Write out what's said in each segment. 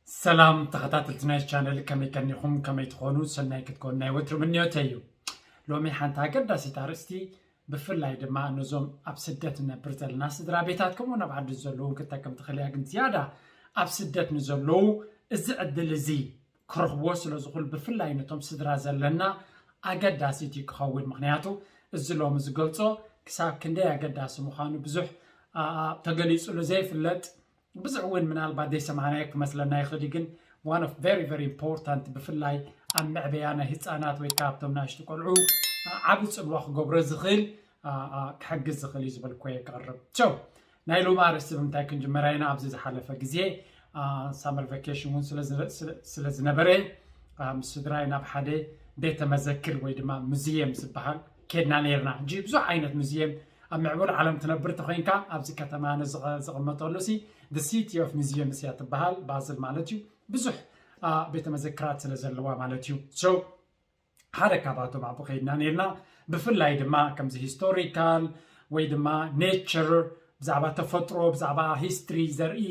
ሰላም ተኸታተልቲ ናይ ቻነል፣ ከመይ ቀኒኹም? ከመይ ትኾኑ? ሰናይ ክትኮኑ ናይ ወትሩ ምንዮተይ እዩ። ሎሚ ሓንቲ ኣገዳሲት ኣርእስቲ፣ ብፍላይ ድማ ነዞም ኣብ ስደት ንነብር ዘለና ስድራ ቤታት፣ ከምኡ ናብ ዓዲ ዘለዉ ክትጠቅም ትኽእል እያ። ግን ዝያዳ ኣብ ስደት ንዘለዉ እዚ ዕድል እዚ ክረኽብዎ ስለ ዝኽእሉ፣ ብፍላይ ነቶም ስድራ ዘለና ኣገዳሲት እዩ ክኸውን። ምኽንያቱ እዚ ሎሚ ዝገልጾ ክሳብ ክንደይ ኣገዳሲ ምዃኑ ብዙሕ፣ ኣ፣ ኣ፣ ተገሊጹሉ ዘይፍለጥ፣ ብዙሕ እውን ምናልባት ዘይሰማዕናዮ ክመስለና ይኽእል እዩ፣ ግን one of very very important፣ ብፍላይ ኣብ መዕበያ ናይ ህፃናት ወይ ከዓ ኣብቶም ናሽቱ ቆልዑ፣ ኣ፣ ዓቢ ፅልዋ ክገብሮ ዝኽእል፣ ኣ፣ ኣ፣ ክሕግዝ ዝኽእል እዩ ዝበልኩ እየ ክቕርብ። So ናይ ሎሚ ኣርእስቲ ብምንታይ ክንጅመራ ኢና? ኣብዚ ዝሓለፈ ግዜ፣ ኣ፣ ሳመር ቫኬሽን እውን ስለ ዝነ-፣ ስለ፣ ስለ ዝነበረ፣ ኣ፣ ምስ ስድራይ ናብ ሓደ ቤተ መዘክር ወይ ድማ ሙዚየም ዝበሃል ኬድና ነይርና። ሕጂ ብዙሕ ዓይነት ሙዚየም ኣብ ምዕቡል ዓለም ትነብር ተኾይንካ፣ ኣብዚ ከተማ ኣነ ዝቐ-፣ ዝቕመጠሉ ሲ The City of Museums እያ ትበሃል፣ ባዝል ማለት እዩ። ብዙሕ፣ ኣ፣ ቤተ መዘክራት ስለ ዘለዋ ማለት እዩ። So ሓደ ካብኣቶም ኣብኡ ከይድና ነይርና። ብፍላይ ድማ ከምዚ ሂስቶሪካል ወይ ድማ ኔቸር፣ ብዛዕባ ተፈጥሮ፣ ብዛዕባ ሂስትሪ ዘርኢ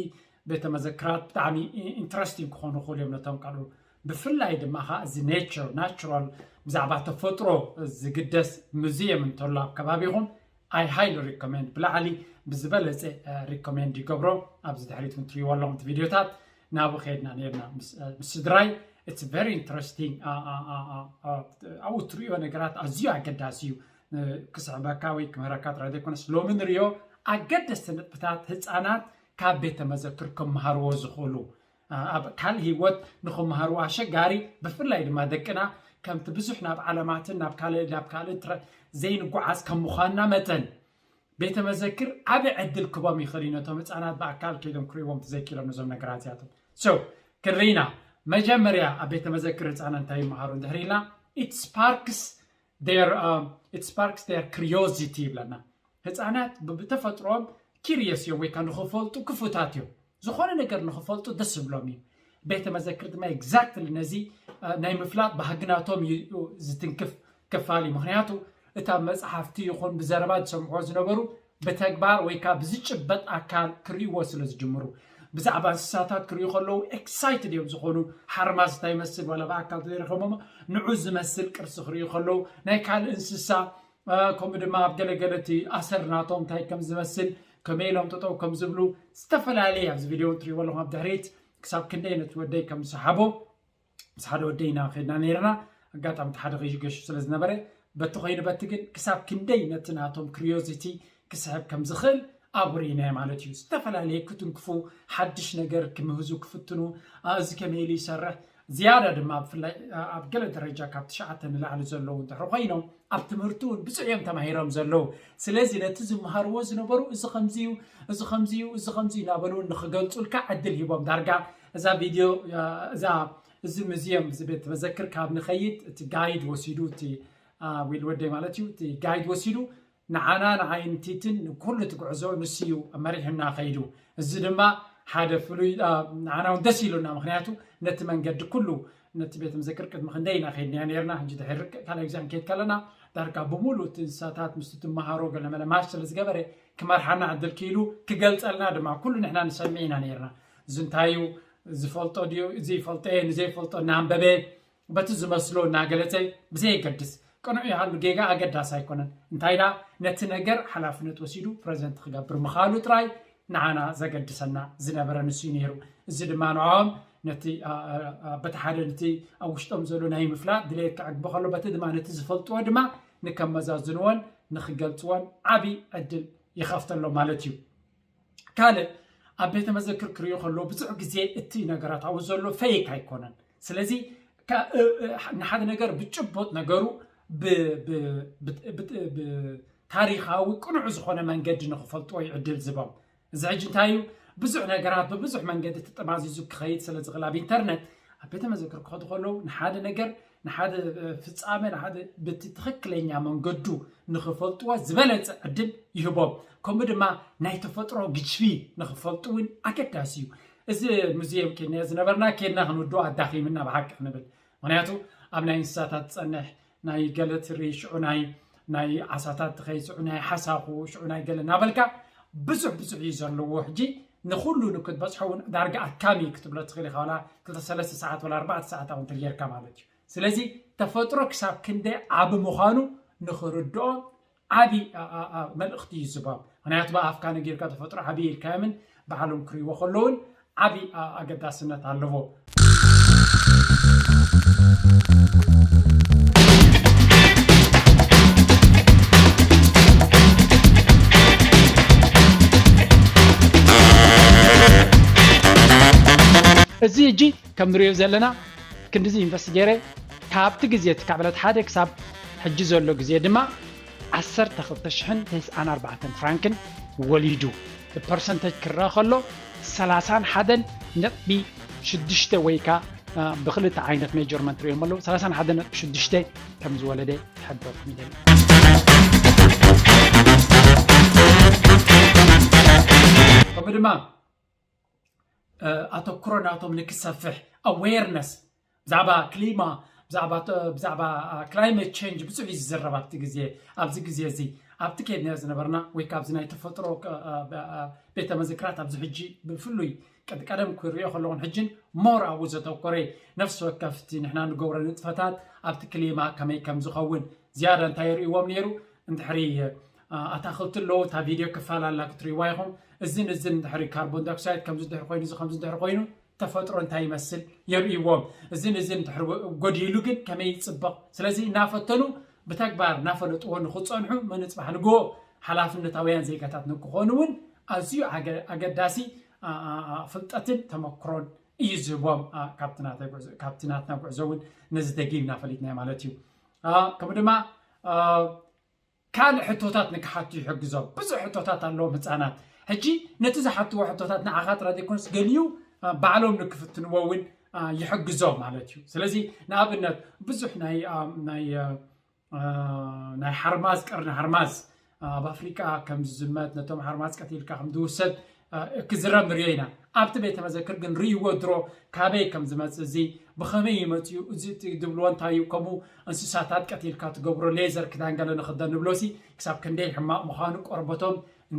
ቤተ መዘክራት ብጣዕሚ ኢ-፣ ኢንትረስቲንግ ክኾኑ ይኽእሉ እዮም ነቶም ካልኡ። ብፍላይ ድማ ኸዓ እዚ ኔቸር፣ ናቹራል፣ ብዛዕባ ተፈጥሮ ዝግደስ ሙዚየም እንተሎ ኣብ ከባቢኹም፣ I highly recommend፣ ብላዕሊ ብዝበለፀ፣ እ፣ ሪኮሜንድ ይገብሮ። ኣብዚ ድሕሪት እውን ትሪእዎ ኣለኹም እቲ ቪድዮታት፣ ናብኡ ከይድና ነይርና ምስ፣ እ፣ ምስ ስድራይ። It's very interesting። ኣ፣ ኣ፣ ኣ፣ ኣ፣ ኣ፣ ኣብኡ ትሪእዮ ነገራት ኣዝዩ ኣገዳሲ እዩ። እ፣ ክስዕበካ ወይ ክምህረካ ጥራይ ዘይኮነስ፣ ሎሚ ንሪኦ ኣገደስቲ ነጥብታት ህፃናት ካብ ቤተ መዘክር ክመሃርዎ ዝኽእሉ፣ ኣ፣ ኣብ ካልእ ህይወት ንኽመሃርዎ ኣሸጋሪ፣ ብፍላይ ድማ ደቅና ከምቲ ብዙሕ ናብ ዓለማትን ናብ ካልእ፣ ናብ ካልእ ትረ-፣ ዘይንጓዓዝ ከም ምዃንና መጠን፣ ቤተ መዘክር ዓቢ ዕድል ክቦም ይኽእል እዩ ነቶም ህፃናት ብኣካል ከይዶም ክርእይዎም ተዘይክኢሎም ነዞም ነገራት እዚኣቶም። So ክንርኢና፣ መጀመርያ ኣብ ቤተ መዘክር ህፃናት እንታይ ይመሃሩ እንድሕር ኢልና፣ it sparks their፣ um, it sparks their curiosity ይብለና። ህፃናት ብ-፣ ብተፈጥሮም ኪሪየስ እዮም ወይ ከዓ ንኽፈልጡ ክፉታት እዮም። ዝኾነ ነገር ንኽፈልጡ ደስ ዝብሎም እዩ። ቤተ መዘክር ድማ ኤግዛክትሊ ነዚ፣ እ፣ ናይ ምፍላጥ ባህግናቶም እዩ ዝትንክፍ ክፋል እዩ። ምኽንያቱ እታ መፅሓፍቲ ይኹን ብዘረባ ዝሰምዕዎ ዝነበሩ ብተግባር ወይ ከዓ ብዝጭበጥ ኣካል ክርእይዎ ስለ ዝጅምሩ፣ ብዛዕባ እንስሳታት ክርእዩ ከለዉ ኤክሳይትድ እዮም ዝኾኑ። ሓርማዝ እንታይ ይመስል ዋላ ብኣካል ተዘይረኸቦሞ ንዑ ዝመስል ቅርሲ ክርእዩ ከለዉ፣ ናይ ካልእ እንስሳ፣ እ፣ ከምኡ ድማ ኣብ ገለገለ እቲ ኣሰር ናቶም እንታይ ከም ዝመስል፣ ከመይ ኢሎም ጠጠው ከም ዝብሉ፣ ዝተፈላለየ ኣብዚ ቪድዮ እውን ትርእይዎ ኣለኹም ኣብ ድሕሪት ክሳብ ክንደይ ነቲ ወደይ ከም ዝሰሓቦ። ምስ ሓደ ወደይ ኢና ከይድና ነይርና። ኣጋጣሚ እቲ ሓደ ከይገሹ ስለ ዝነበረ፣ በቲ ኮይኑ በቲ ግን ክሳብ ክንደይ ነቲ ናቶም ክሪዮዚቲ ክስሕብ ከም ዝኽእል ኣብኡ ርኢናዮ ማለት እዩ። ዝተፈላለየ ክትንክፉ፣ ሓድሽ ነገር ክምህዙ ክፍትኑ፣ ኣ፣ እዚ ከመይ ኢሉ ይሰርሕ፣ ዝያዳ ድማ ብፍላይ፣ ኣ፣ ኣብ ገለ ደረጃ ካብ ትሽዓተ ንላዕሊ ዘለዉ እንድሕር ኮይኖም፣ ኣብ ትምህርቲ እውን ብዙሕ እዮም ተማሂሮም ዘለዉ። ስለዚ ነቲ ዝመሃርዎ ዝነበሩ፣ እዚ ከምዚ እዩ፣ እዚ ከምዚ እዩ፣ እዚ ከምዚ እዩ እናበሉ ንኽገልጹልካ ዕድል ሂቦም። ዳርጋ እዛ ቪድዮ፣ ኣ፣ እዛ፣ እዚ ሙዚየም፣ እዚ ቤት መዘክር ካብ ንኸይድ እቲ ጋይድ ወሲዱ፣ እቲ፣ ኣ፣ ዊል ወደይ ማለት እዩ፣ እቲ ጋይድ ወሲዱ ንዓና፣ ንዓይን ቲትን ንኩሉ እቲ ጉዕዞ ንሱ እዩ መሪሑና ከይዱ። እዚ ድማ ሓደ ፍሉይ፣ ኣ፣ ንዓና እውን ደስ ኢሉና፣ ምኽንያቱ ነቲ መንገዲ ኩሉ፣ ነቲ ቤት መዘክር ቅድሚ ክንደይ ኢና ከይድናዮ ነይርና፣ ሕጂ ድሕሪ ካልኣይ ግዜ ክንከይድ ከለና ዳርጋ ብምሉእ እቲ እንስሳታት ምስቲ ትመሃሮ ገለመለ ማች ስለ ዝገበረ ክመርሓና ዕድል ክኢሉ፣ ክገልጸልና ድማ ኩሉ ንሕና ንሰምዕ ኢና ነይርና። እዚ እንታይ እዩ? ዝፈልጦ ድዩ? እዚ ይፈልጦ እየ፣ ንዘይፈልጦ እናንበበ በቲ ዝመስሎ እናገለጸ ብዘየገድስ፣ ቅኑዕ ይሃሉ ጌጋ ኣገዳሲ ኣይኮነን። እንታይ ደኣ ነቲ ነገር ሓላፍነት ወሲዱ ፕረዘንት ክገብር ምኻሉ ጥራይ ንዓና ዘገድሰና ዝነበረ ንሱ እዩ ነይሩ። እዚ ድማ ንዕኦም ነቲ፣ ኣ፣ ኣ፣ ኣ፣ በቲ ሓደ ነቲ ኣብ ውሽጦም ዘሎ ናይ ምፍላጥ ድሌት ከዕግቦ ከሎ፣ በቲ ድማ ነቲ ዝፈልጥዎ ድማ ንከመዛዝንዎን ንኽገልጽዎን ዓቢ ዕድል ይኸፍተሎም ማለት እዩ። ካልእ ኣብ ቤተ መዘክር ክርእዩ ከለዉ ብዙሕ ግዜ እቲ ነገራት ኣብኡ ዘሎ ፌክ ኣይኮነን። ስለዚ ከ-፣ እ-፣ እ-፣ ንሓደ ነገር ብጭቡጥ ነገሩ ብ-፣ ብ-፣ ብ-፣ ብ-፣ ብ-፣ ታሪኻዊ ቅኑዕ ዝኾነ መንገዲ ንኽፈልጥዎ እዩ ዕድል ዝቦም። እዚ ሕጂ እንታይ እዩ? ብዙሕ ነገራት ብብዙሕ መንገዲ ተጠማዚዙ ክኸይድ ስለ ዝኽእል ኣብ ኢንተርነት ኣብ ቤተ መዘክር ክኸዱ ከለዉ ንሓደ ነገር፣ ንሓደ፣ እ፣ ፍጻመ፣ ንሓደ በቲ ትኽክለኛ መንገዱ ንኽፈልጥዎ ዝበለጸ ዕድል ይህቦም። ከምኡ ድማ ናይ ተፈጥሮ ግጅፊ ንኽፈልጡ እውን ኣገዳሲ እዩ። እዚ ሙዚየም ኬድና ዝነበርና፣ ኬድና ክንውድኦ ኣዳኺምና ብሓቂ ክንብል። ምኽንያቱ ኣብ ናይ እንስሳታት ዝጸንሕ፣ ናይ ገለ ትሪ፣ ሽዑ ናይ፣ ናይ ዓሳታት ትኸይድ፣ ሽዑ ናይ ሓሳኹ፣ ሽዑ ናይ ገለ እናበልካ ብዙሕ ብዙሕ እዩ ዘለዎ። ሕጂ ንኹሉ ንክትበፅሖ እውን ዳርጋ ኣድካሚ ክትብሎ ትኽእል ኢኻ። ዋላ ክልተ ሰለስተ ሰዓት ዋላ ኣርባዕተ ሰዓት እውን ተጌርካ ማለት እዩ። ስለዚ ተፈጥሮ ክሳብ ክንደይ ዓቢ ምዃኑ ንኽርድኦ ዓቢ ኣ- ኣ- ኣ- መልእኽቲ እዩ ዝህቦም። ምክንያቱ ብኣፍካ ነጊርካ ተፈጥሮ ዓቢ ኢልካዮምን ባዕሎም ክርእይዎ ከለውን ዓቢ ኣ- ኣገዳስነት ኣለዎ። እዚ ሕጂ ከም ንሪኦ ዘለና ክንዲዚ ኢንቨስት ገይረ ካብቲ ግዜ እቲ ካብ ዕለት ሓደ ክሳብ ሕጂ ዘሎ ግዜ ድማ ዓሰርተ ክልተ ሽሕን ተስዓን ኣርባዕተን ፍራንክን ወሊዱ። ፐርሰንተጅ ክረአ ከሎ ሰላሳን ሓደን ነጥቢ ሽዱሽተ ወይ ከኣ ብክልተ ዓይነት ሜጀርመንት ሪኦም ኣለዉ ሰላሳን ሓደን ነጥቢ ሽዱሽተ ከም ዝወለደ ክሕብረኩም ይደሊ። ከምኡ ድማ ኣተኩሮ ናቶም ንክሰፍሕ ኣዌርነስ ብዛዕባ ክሊማ ብዛዕባ ብዛዕባ ክላይመት ቼንጅ ብዙሕ እዩ ዝዝረብ ኣብቲ ግዜ ኣብዚ ግዜ እዚ ኣብቲ ከድና ዝነበርና ወይ ካብዚ ናይ ተፈጥሮ ቤተ መዘክራት ኣብዚ ሕጂ ብፍሉይ ቀደም ክሪኦ ከለኹን ሕጅን ሞር ኣብኡ ዘተኮረ ነፍሲ ወከፍቲ ንሕና ንገብሮ ንጥፈታት ኣብቲ ክሊማ ከመይ ከም ዝኸውን ዝያዳ እንታይ የርእዎም ነይሩ እንድሕሪ ኣታክልቲ ኣለዉ እታ ቪድዮ ክፋል ኣላ ክትርእይዋ ኢኹም እዝን እዝን እንድሕሪ ካርቦን ዳይኦክሳይድ ከምዚ ድሕሪ ኮይኑ እዚ ከምዚ ድሕሪ ኮይኑ ተፈጥሮ እንታይ ይመስል የርእይዎም እዝን እዝን እንድሕሪ ጎዲሉ ግን ከመይ ይፅበቕ ስለዚ እናፈተኑ ብተግባር እናፈለጥዎ ንክፀንሑ ምንፅባሕ ንግሆ ሓላፍነታውያን ዜጋታት ንክኾኑ እውን ኣዝዩ ኣገዳሲ ፍልጠትን ተመክሮን እዩ ዝህቦም ካብቲ ናትና ጉዕዞ እውን ነዚ ደጊምና ፈሊጥናዮ ማለት እዩ ከምኡ ድማ ካልእ ሕቶታት ንክሓቱ ይሕግዞም ብዙሕ ሕቶታት ኣለዎም ህፃናት ሕጂ ነቲ ዝሓትዎ ሕቶታት ንዓኻ ጥራይ ዘይኮነስ ገሊኡ ባዕሎም ንክፍትንዎ እውን ይሕግዞም ማለት እዩ ስለዚ ንኣብነት ብዙሕ ናይ ናይ ናይ ሓርማዝ ቀርኒ ሓርማዝ ኣብ ኣፍሪቃ ከም ዝዝመት ነቶም ሓርማዝ ቀቲልካ ከም ዝውሰድ ክዝረብ ንሪኦ ኢና ኣብቲ ቤተ መዘክር ግን ርእይዎ ድሮ ካበይ ከም ዝመፅእ እዚ ብኸመይ ይመፅኡ እዚ ድብልዎ እንታይ እዩ ከምኡ እንስሳታት ቀቲልካ ትገብሮ ሌዘር ክዳን ገለ ንኽደን ንብሎ ሲ ክሳብ ክንደይ ሕማቕ ምዃኑ ቆርበቶም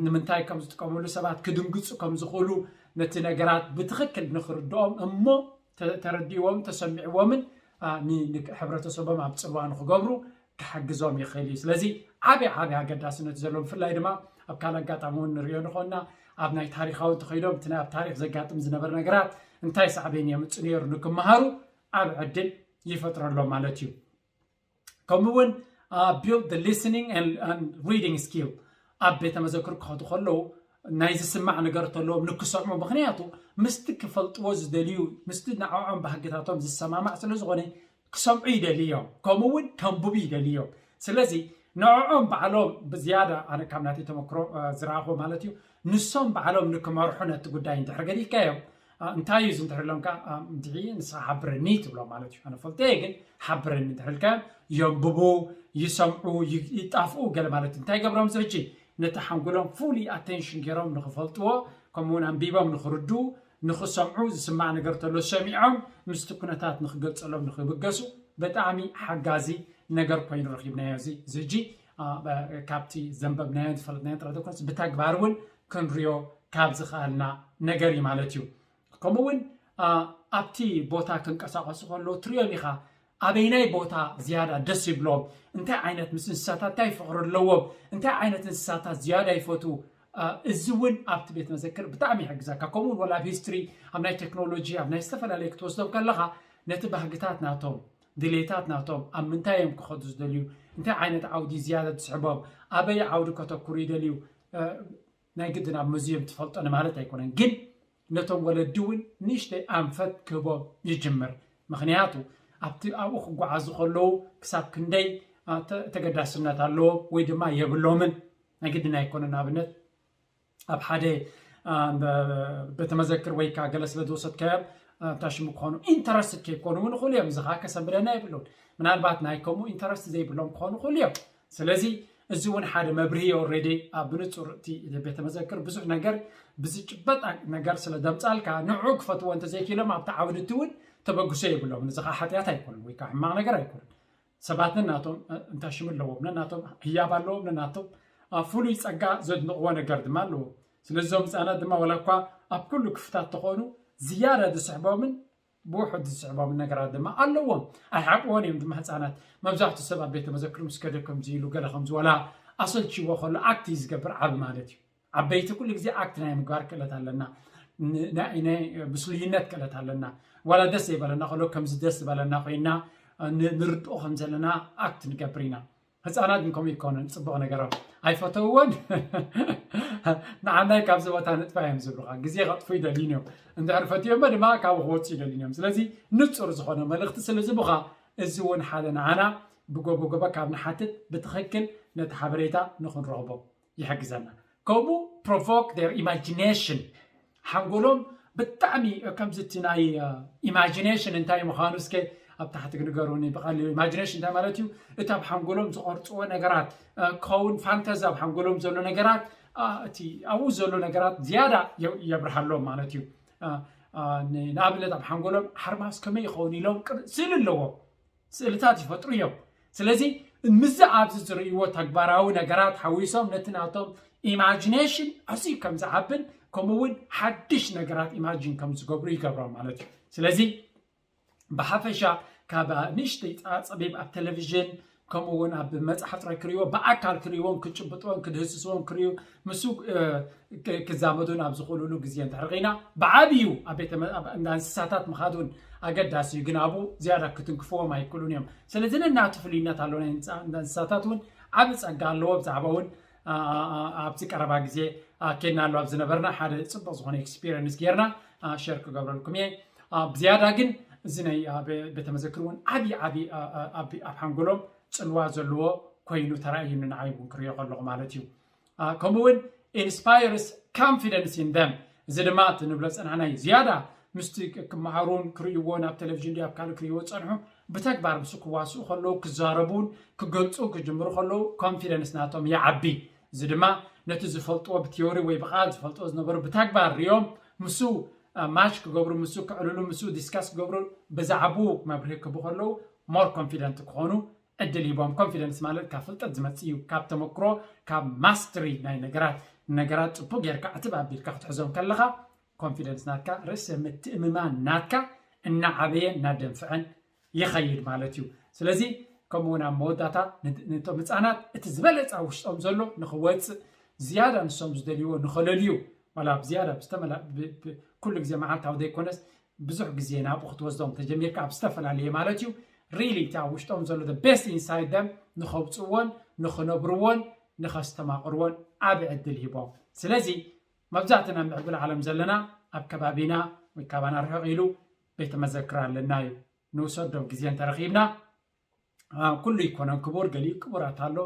ንምንታይ ከም ዝጥቀምሉ ሰባት ክድንግፁ ከም ዝኽእሉ ነቲ ነገራት ብትኽክል ንኽርድኦም እሞ ተረዲእዎም ተሰሚዕዎምን ሕብረተሰቦም ኣብ ፅልዋ ንክገብሩ ክሕግዞም ይኽእል እዩ ስለዚ ዓብይ ዓብይ ኣገዳስነት ዘለዎ ብፍላይ ድማ ኣብ ካልእ ኣጋጣሚ እውን ንሪኦ ንኾንና ኣብ ናይ ታሪካዊ እንተኸይዶም እቲ ናይ ኣብ ታሪክ ዘጋጥም ዝነበረ ነገራት እንታይ ሳዕቤን የምፅእ ነይሩ ንክመሃሩ ዓብ ዕድል ይፈጥረሎም ማለት እዩ ከምኡ እውን build the listening and reading skill ኣብ ቤተ መዘክር ክኸዱ ከለዉ ናይ ዝስማዕ ነገር ተለዎም ንክሰምዑ ምክንያቱ ምስቲ ክፈልጥዎ ዝደልዩ ምስቲ ንዕዖም ባህግታቶም ዝሰማማዕ ስለ ዝኾነ ክሰምዑ ይደልዩ እዮም ከምኡ እውን ከንብቡ ይደልዩ እዮም ስለዚ ንዕዖም ባዕሎም ብዝያዳ ኣነ ካብ ናተይ ተመክሮ ዝረኣኹ ማለት እዩ ንሶም ባዕሎም ንክመርሑ ነቲ ጉዳይ እንድሕር ገዲፍካዮም እንታይ እዩ እዚ እንድሕር ኢሎምካ እንድዒ ንስኻ ሓብረኒ ትብሎ ማለት እዩ ኣነ ፈልጠ ግን ሓብረኒ እንድሕር ኢልካዮም የንብቡ ይሰምዑ ይጣፍኡ ገለ ማለት እዩ እንታይ ገብሮም እዚ ሕጂ ነቲ ሓንጎሎም fully attention ገይሮም ንክፈልጥዎ ከምኡ እውን ኣንቢቦም ንክርድኡ ንክሰምዑ ዝስማዕ ነገር ተሎ ሰሚዖም ምስቲ ኩነታት ንክገልፀሎም ንክብገሱ ብጣዕሚ ሓጋዚ ነገር ኮይኑ ረኪብናዮ እዚ እዚ ሕጂ ካብቲ ዘንበብናዮን ዝፈለጥናዮን ጥራሕ ዘይኮነስ ብተግባር እውን ክንሪኦ ካብ ዝኽኣልና ነገር እዩ ማለት እዩ ከምኡ እውን ኣብቲ ቦታ ክንቀሳቀሱ ከለዉ ትሪኦም ኢኻ ኣበይናይ ቦታ ዝያዳ ደስ ይብሎም እንታይ ዓይነት ምስ እንስሳታት እንታይ ፍቅሪ ኣለዎም እንታይ ዓይነት እንስሳታት ዝያዳ ይፈትዉ እዚ እውን ኣብቲ ቤት መዘክር ብጣዕሚ ይሕግዘካ ከምኡ እውን ወላ ኣብ ሂስትሪ ኣብ ናይ ቴክኖሎጂ ኣብ ናይ ዝተፈላለዩ ክትወስዶም ከለካ ነቲ ባህግታት ናቶም ድሌታት ናቶም ኣብ ምንታይ እዮም ክኸዱ ዝደልዩ እንታይ ዓይነት ዓውዲ ዝያዳ ዝስሕቦም ኣበይ ዓውዲ ከተኩሩ ይደልዩ ናይ ግድን ኣብ ሙዝየም ትፈልጦ ንማለት ኣይኮነን ግን ነቶም ወለዲ እውን ንእሽተይ ኣንፈት ክህቦም ይጅምር ምክንያቱ ኣብቲ ኣብኡ ክጓዓዙ ከለዉ ክሳብ ክንደይ ተገዳስነት ኣለዎም ወይ ድማ የብሎምን ናይ ግድን ኣይኮነን ኣብነት ኣብ ሓደ ቤተመዘክር ወይ ከዓ ገለ ስለ ዝወሰድካዮም እንታይ ሽሙ ክኾኑ ኢንተረስትድ ከይኮኑ እውን ይኽእሉ እዮም እዚ ከዓ ከሰንብደና የብሉን ምናልባት ናይ ከምኡ ኢንተረስት ዘይብሎም ክኾኑ ይኽእሉ እዮም ስለዚ እዚ እውን ሓደ መብርሂ ኦልሬዲ ኣብ ብንፁር እቲ ቤተመዘክር ብዙሕ ነገር ብዝጭበጥ ነገር ስለ ደምፃልካ ንዑ ክፈትዎ እንተዘይክኢሎም ኣብቲ ዓውድቲ እውን ተበግሶ የብሎም እዚ ከዓ ሓጢኣት ኣይኮኑን ወይ ከዓ ሕማቕ ነገር ኣይኮኑን ሰባት ነናቶም እንታይ ሽም ኣለዎም ነናቶም ህያብ ኣለዎም ነናቶም ፍሉይ ፀጋ ዘድንቕዎ ነገር ድማ ኣለዎም ስለዚ እዞም ህፃናት ድማ ዋላ እኳ ኣብ ኩሉ ክፍታት ተኾኑ ዝያዳ ዝስሕቦምን ብውሑድ ዝስዕቦም ነገራት ድማ ኣለዎም። ኣይሓቅዎን እዮም ድማ ህፃናት። መብዛሕትኡ ሰብ ኣብ ቤተ መዘክር ምስ ከደ ከምዚ ኢሉ ገለ ከምዚ ወላ ኣሰልችዎ ከሎ ኣክት እዩ ዝገብር ዓቢ ማለት እዩ። ዓበይቲ ኩሉ ግዜ ኣክት ናይ ምግባር ክእለት ኣለና። ን- ናይ ናይ ምስሉይነት ክእለት ኣለና። ዋላ ደስ ዘይበለና ከሎ ከምዚ ደስ ዝበለና ኮይና ን- ንርድኦ ከም ዘለና ኣክት ንገብር ኢና። ህፃናት ግን ከምኡ ይኮኑን ፅቡቅ ነገሮም ኣይፈተውዎን። ንዓናይ ካብዚ ቦታ ንጥፋ እዮም ዝብሉካ። ግዜ ከጥፉ ይደልዩን እዮም። እንድሕር ፈትዮሞ ድማ ካብኡ ክወፁ ይደልዩን እዮም። ስለዚ ንፁር ዝኾነ መልእኽቲ ስለ ዝቡኻ እዚ እውን ሓደ ንዓና ብጎቦ ጎቦ ካብ ንሓትት ብትኽክል ነቲ ሓበሬታ ንኽንረኽቦ ይሕግዘና። ከምኡ provoke their imagination ሓንጎሎም ብጣዕሚ ከምዚ እቲ ናይ ኢማጂኔሽን እንታይ ምዃኑ እስከ ኣብ ታሕቲ ክንገሩኒ ብቐሊሉ። ኢማጂኔሽን እንታይ ማለት እዩ? እቲ ኣብ ሓንጎሎም ዝቐርፅዎ ነገራት ክኸውን ፋንተዚ ኣብ ሓንጎሎም ዘሎ ነገራት እቲ ኣብኡ ዘሎ ነገራት ዝያዳ የብርሃሎም ማለት እዩ። ንኣብነት ኣብ ሓንጎሎም ሓርማስ ከመይ ይኸውን ኢሎም ስእሊ ኣለዎም። ስእልታት ይፈጥሩ እዮም። ስለዚ ምስዚ ኣብዚ ዝርእይዎ ተግባራዊ ነገራት ሓዊሶም ነቲ ናቶም ኢማጂኔሽን ኣዝዩ ከም ዝዓብን ከምኡ እውን ሓድሽ ነገራት ኢማጂን ከም ዝገብሩ ይገብሮም ማለት እዩ። ስለዚ ብሓፈሻ ካብ ንእሽተይ ፃ- ፀቢብ ኣብ ቴሌቪዥን ከምኡ እውን ኣብ መፅሓፍ ጥራይ ክርእይዎ ብኣካል ክርእይዎን ክጭብጥዎን ክድህስስዎን ክርእዩ ምስ ክዛመዱን ኣብ ዝኽእሉሉ ግዜ እንድሕር ርኢና ብዓብዩ ኣብ ቤተ መ- ኣብ እንዳ እንስሳታት ምኻድ እውን ኣገዳሲ እዩ። ግን ኣብኡ ዝያዳ ክትንክፍዎም ኣይክእሉን እዮም። ስለዚ ነናቱ ፍሉይነት ኣሎ። ናይ እንስሳ- እንዳ እንስሳታት እውን ዓቢ ጸጋ ኣለዎ። ብዛዕባ እውን ኣ- ኣ- ኣ- ኣብዚ ቀረባ ግዜ ኣ፣ ኬድና ኣሎ ኣብ ዝነበርና ሓደ ጽቡቕ ዝኾነ ኤክስፒሪየንስ ጌርና ሸር ክገብረልኩም እየ። ኣ፣ ብዝያዳ ግን እዚ ናይ ኣ፣ ቤ- ቤተ መዘክር እውን ዓቢ ዓቢ ኣ- ኣ- ኣብ ኣብ ሓንጎሎም ጽልዋ ዘለዎ ኮይኑ ተራእዩኒ ንዓይ እውን ክሪኦ ከለኹ ማለት እዩ። ከምኡ እውን inspires confidence in them። እዚ ድማ እቲ ንብሎ ፀናሕናይ ዝያዳ ምስቲ ክመሃሩን ክርእይዎን ኣብ ቴሌቪዥን ድዩ ኣብ ካልእ ክርእይዎ ዝፀንሑ ብተግባር ምስ ክዋስኡ ከለዉ ክዛረቡን ክገልፁ ክጅምሩ ከለዉ ኮንፊደንስ ናቶም ይዓቢ። እዚ ድማ ነቲ ዝፈልጥዎ ብቲዮሪ ወይ ብቃል ዝፈልጥዎ ዝነበሩ ብተግባር ሪኦም ምስ ማች ክገብሩ ምስ ክዕልሉ ምስ ዲስካስ ክገብሩ ብዛዕባኡ መብርሂ ክቡ ከለዉ ሞር ኮንፊደንት ክኾኑ ዕድል ሂቦም። ኮንፊደንስ ማለት ካብ ፍልጠት ዝመፅእ እዩ፣ ካብ ተመክሮ፣ ካብ ማስትሪ ናይ ነገራት። ነገራት ፅቡቅ ጌርካ ዕትብ ኣቢልካ ክትሕዞም ከለካ ኮንፊደንስ ናትካ፣ ርእሰ ምትእምማን ናትካ እናዓበየን እናደንፍዐን ይኸይድ ማለት እዩ። ስለዚ ከምኡ እውን ኣብ መወዳእታ ን- ነቶም ህፃናት እቲ ዝበለፀ ኣብ ውሽጦም ዘሎ ንክወፅእ ዝያዳ ንሶም ዝደልይዎ ንኸለልዩ ዋላ ብዝያዳ ብዝተመላ ብ- ብ- ኩሉ ግዜ መዓልታዊ ዘይኮነስ ብዙሕ ግዜ ናብኡ ክትወስዶም ተጀሚርካ ኣብ ዝተፈላለየ ማለት እዩ ሪሊ እቲ ኣብ ውሽጦም ዘሎ ቤስት ኢንሳይድ ደም ንኸውፅእዎን ንኽነብርዎን ንኸስተማቕርዎን ዓብ ዕድል ሂቦም። ስለዚ መብዛሕትና ምዕብል ዓለም ዘለና ኣብ ከባቢና ወይ ካባና ርሕቕ ኢሉ ቤተ መዘክር ኣለና እዩ። ንውሰዶም ግዜ እንተረኺብና ኩሉ ይኮነን ክቡር፣ ገሊኡ ክቡራት ኣሎ፣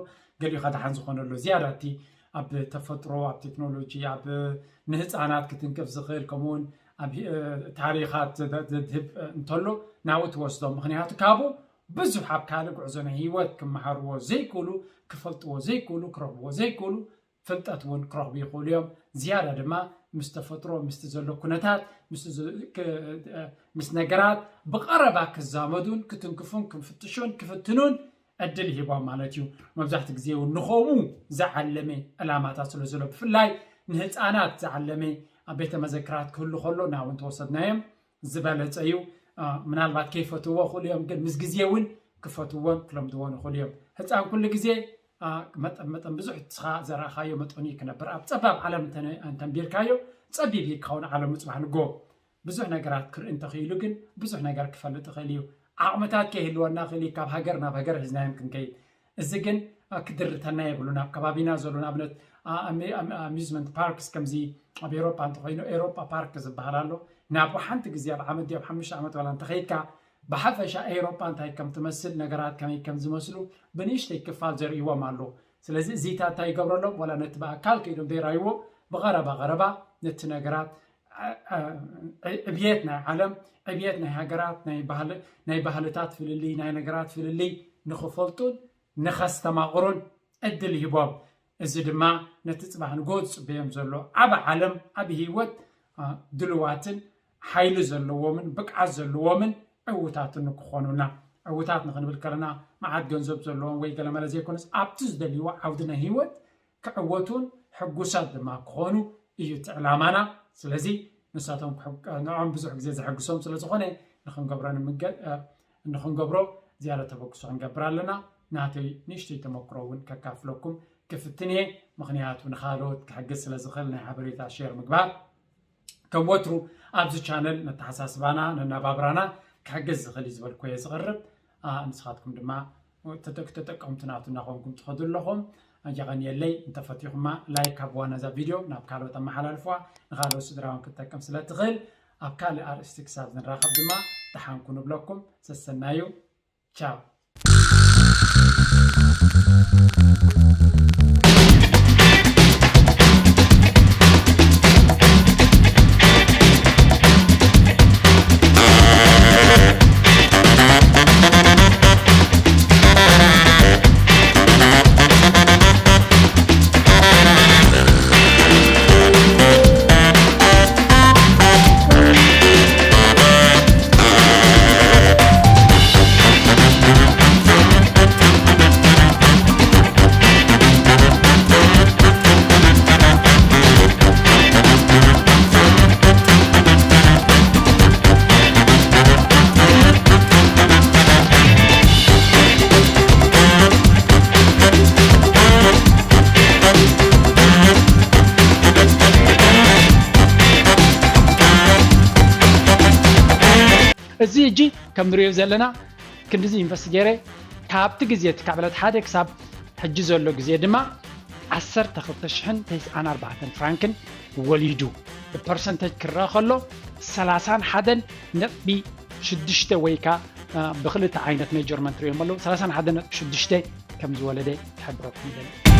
ገሊኡ ከደሓን ዝኾነ ኣሎ። ዝያዳ እቲ ኣብ ተፈጥሮ ኣብ ቴክኖሎጂ ኣብ ንህፃናት ክትንክፍ ዝኽእል ከምኡውን ኣብ ታሪኻት ዘድህብ እንተሎ ናብኡ ትወስዶ። ምክንያቱ ካብኡ ብዙሕ ኣብ ካልእ ጉዕዞ ናይ ህይወት ክመሃርዎ ዘይክእሉ፣ ክፈልጥዎ ዘይክእሉ፣ ክረኽብዎ ዘይክእሉ ፍልጠት እውን ክረኽቡ ይኽእሉ እዮም። ዝያዳ ድማ ምስ ተፈጥሮ ምስቲ ዘሎ ኩነታት ምስ ነገራት ብቐረባ ክዛመዱን ክትንክፉን ክፍትሹን ክፍትኑን ዕድል ይሂቦም ማለት እዩ። መብዛሕትኡ ግዜ እውን ንኸምኡ ዝዓለመ ዕላማታት ስለ ዘሎ ብፍላይ ንህፃናት ዝዓለመ ኣብ ቤተ መዘክራት ክህሉ ከሎ ናብኡ እንተወሰድናዮም ዝበለፀ እዩ። ምናልባት ከይፈትዎ ይኽእሉ እዮም ግን ምስ ግዜ እውን ክፈትዎን ክለምድዎን ይኽእሉ እዮም። ህፃን ኩሉ ግዜ መጠን መጠን ብዙሕ ንስኻ ዘረኣኻዮ መጠኑ እዩ ክነብር። ኣብ ፀባብ ዓለም እንተንቢርካዮ ፀቢብ እዩ ክኸውን ዓለሙ ፅባሕ ንጎ ብዙሕ ነገራት ክርኢ እንተኽኢሉ ግን ብዙሕ ነገር ክፈልጥ ይኽእል እዩ። ዓቕምታት ከይህልወና ክእል ካብ ሃገር ናብ ሃገር ሒዝናዮም ክንከይድ። እዚ ግን ክድርተና የብሉን። ኣብ ከባቢና ዘሎ ንኣብነት ኣሚዝመንት ፓርክስ ከምዚ ኣብ ኤሮፓ እንተኮይኑ ኤሮፓ ፓርክ ዝበሃል ኣሎ። ናብ ሓንቲ ግዜ ኣብ ዓመት ኣብ ሓሙሽተ ዓመት ዋላ እንተኸይድካ ብሓፈሻ ኤሮፓ እንታይ ከም ትመስል ነገራት ከመይ ከም ዝመስሉ ብንእሽተይ ክፋል ዘርእይዎም ኣሎ። ስለዚ እዚታት እንታይ ይገብረሎም ዋላ ነቲ ብኣካል ከይዶም ዘይራይዎ ብቐረባ ቀረባ ነቲ ነገራት ዕብየት ናይ ዓለም ዕብየት ናይ ሃገራት ናይ ባህልታት ፍልልይ ናይ ነገራት ፍልልይ ንክፈልጡን ንኸስተማቕሩን ዕድል ይህቦም። እዚ ድማ ነቲ ፅባሕ ንጎ ዝፅበዮም ዘሎ ዓብ ዓለም ዓብ ህይወት ድልዋትን ሓይሊ ዘለዎምን ብቅዓት ዘለዎምን ዕውታትን ንክኾኑና። ዕውታት ንክንብል ከለና መዓት ገንዘብ ዘለዎም ወይ ገለመለ ዘይኮነስ ኣብቲ ዝደልይዎ ዓውዲ ናይ ህይወት ክዕወቱን ሕጉሳት ድማ ክኾኑ እዩ እቲ ዕላማና። ስለዚ ንሳቶም ንዕኦም ብዙሕ ግዜ ዘሐግሶም ስለ ዝኾነ ንክንገብሮ ንምገ ንክንገብሮ ዝያዳ ተበግሶ ክንገብር ኣለና። ናተይ ንእሽተይ ተመክሮ እውን ከካፍለኩም ክፍትን እየ። ምክንያቱ ንካልኦት ክሕግዝ ስለ ዝኽእል ናይ ሓበሬታ ሼር ምግባር ከም ወትሩ ኣብዚ ቻነል ነተሓሳስባና ነናባብራና ክሕግዝ ዝኽእል እዩ ዝበልኩ እየ ዝቕርብ። ንስኻትኩም ድማ ተጠቀምቲ ናቱ እናኾንኩም ትኸዱ ኣለኹም። ኣየቐንየለይ። እንተፈቲኹማ ላይክ ሃብዋ ነዛ ቪድዮ ናብ ካልኦት ኣመሓላልፍዋ፣ ንኻልኦት ስድራውን ክትጠቅም ስለ ትኽእል። ኣብ ካልእ ኣርእስቲ ክሳብ ዝንራኸብ ድማ ደሓንኩ ንብለኩም። ሰሰናዩ። ቻው። እዚ ሕጂ ከም ንሪኦ ዘለና ክንድዚ ኢንቨስት ገይረ ካብቲ ግዜ እቲ ካብ ዕለት ሓደ ክሳብ ሕጂ ዘሎ ግዜ ድማ ዓሰርተ ክልተ ሽሕን ተስዓን ኣርባዕተን ፍራንክን ወሊዱ። ብፐርሰንተጅ ክረአ ከሎ ሰላሳን ሓደን ነጥቢ ሽዱሽተ ወይ ከኣ ብክልተ ዓይነት ሜጀርመንት ሪኦም ኣለዉ ሰላሳን ሓደን ነጥቢ ሽዱሽተ ከም ዝወለደ ክሕብረኩም ይደሊ።